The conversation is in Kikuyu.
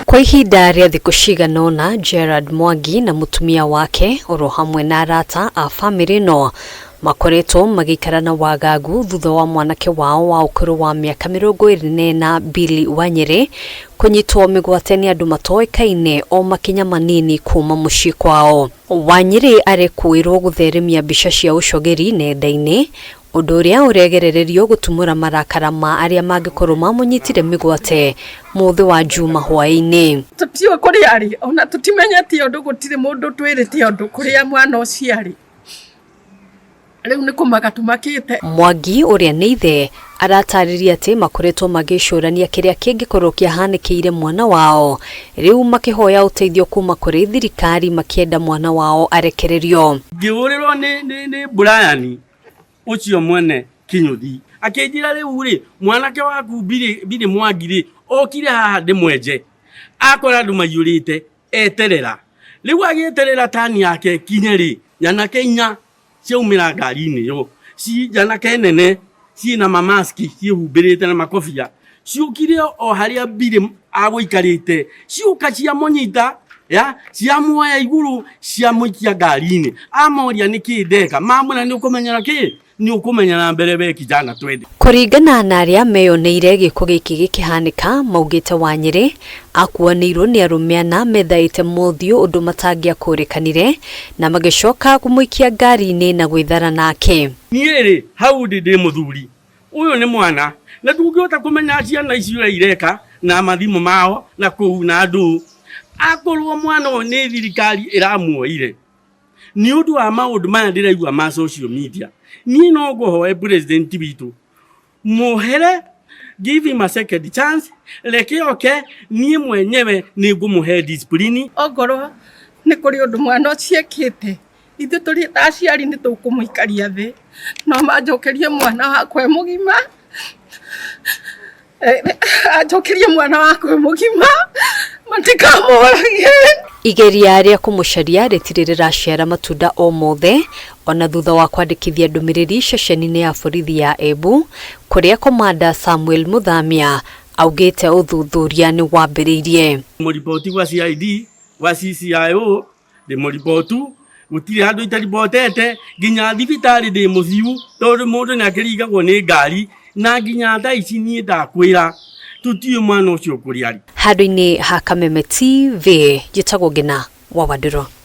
Kwa ihinda rĩa thikũ cigana ũna, Gerald Mwangi na mũtumia wake oro hamwe na arata a bamĩrĩ ĩno makoretwo magĩikara na wagagu thutha wa mwanake wao wa ũkũrũ wa mĩaka 24 Billy Wanyĩrĩ kũnyitwo mĩgwate nĩ andũ matoĩkaine o makinya manini kuma mũciĩ kwao. Wanyĩrĩ arekũĩrwo gũtheremia mbica cia ũcogeri nenda-inĩ ũndũ ũrĩa ũregerererio gũtumũra marakara ma arĩa mangĩkorwo mamũnyitire mĩgwate mũthĩ wa Juma hwaĩ-inĩ. Tũtiũĩ kũrĩa arĩ ona tũtimenyete ũndũ gũtirĩ mũndũ twĩrĩte ũndũ kũrĩa mwana ũcio arĩ. Rĩu nĩ kũmaka tũmakĩte. Mwangi ũrĩa nĩ ithe aratarĩria atĩ makoretwo magĩcũrania kĩrĩa kĩngĩkorwo kĩahanĩkĩire mwana wao rĩu makĩhoya ũteithio kuma kũrĩ thirikari makĩenda mwana wao arekererio. Ngĩhũrĩrwo nĩ Brian ũcio mwene kinyũthi akĩnjĩra rĩu rĩ mwanake waku Billy Mwangi rĩ okire haha ndĩmwenje akora andũ maiyũrĩte eterera rĩu agĩeterera tani yake kinye rĩ nyanake inya ciaumĩra ngari-inĩ ĩyo ci njanake nene ciĩna mamaski ciĩhumbĩrĩte na makobia ciũkire o harĩa Billy agũikarĩte ciũka ciamũnyita ya ciamuoya igũrũ ciamũikia ngari-inĩ amoria nĩkĩ ndeka mamwĩra nĩ ũkũmenyera kĩ nĩ ũkũmenyera mbere we kijana twende. Kũringana na arĩa meyoneire gĩko gĩkĩ gĩkĩhanĩka maugĩte Wanyĩrĩ akuanĩirwo nĩ arũme ana methaĩte mothiũ ũndũ matangĩakũrĩkanire na magĩcoka kũmũikia ngari-inĩ na gwĩthara nake. Niĩ rĩ hau ndĩ ndĩ mũthuri ũyũ nĩ mwana na ndũngĩhota kũmenya ciana ici ũrĩa ireka na mathimũ mao na kũu na andũ akorwo mwana ũyũ nĩ thirikari ĩramuoire nĩ ũndũ wa maũndũ maya ndĩraigua ma social media niĩ no ngũhoe president witũ muohere give him a second chance reke oke niĩ mwenyewe nĩ ngũmũhe discipline. Ongorwo nĩ kũrĩ ũndũ mwana ũcio ekĩte ithuĩ tũrĩ ta aciari nĩ tũkũmũikaria thĩ no manjokerie mwana wakwa e mũgima anjokerie mwana wakwa e mũgima matikamũrage. Igeria rĩa kũmũcaria rĩtirĩ rĩraciara matunda o mothe ona thutha wa kwandĩkithia ndũmĩrĩri ceceni-inĩ ya borithi ya Embu kũrĩa komanda Samuel Muthamia augĩte ũthuthuria nĩ wambĩrĩirie. Mũriboti gwa CID gwa CCIO ndĩmũribotu gũtirĩ handũ itaribotete nginya thibitarĩ ndĩ mũthiu tondũ mũndũ nĩ akĩringagwo nĩ ngari na nginya thaa ici niĩ ndakwĩra tũtiũĩ mwana ũcio kũrĩa arĩ. Handũ-inĩ ha Kameme TV njĩtagwo Ngina wa Wandũrũ.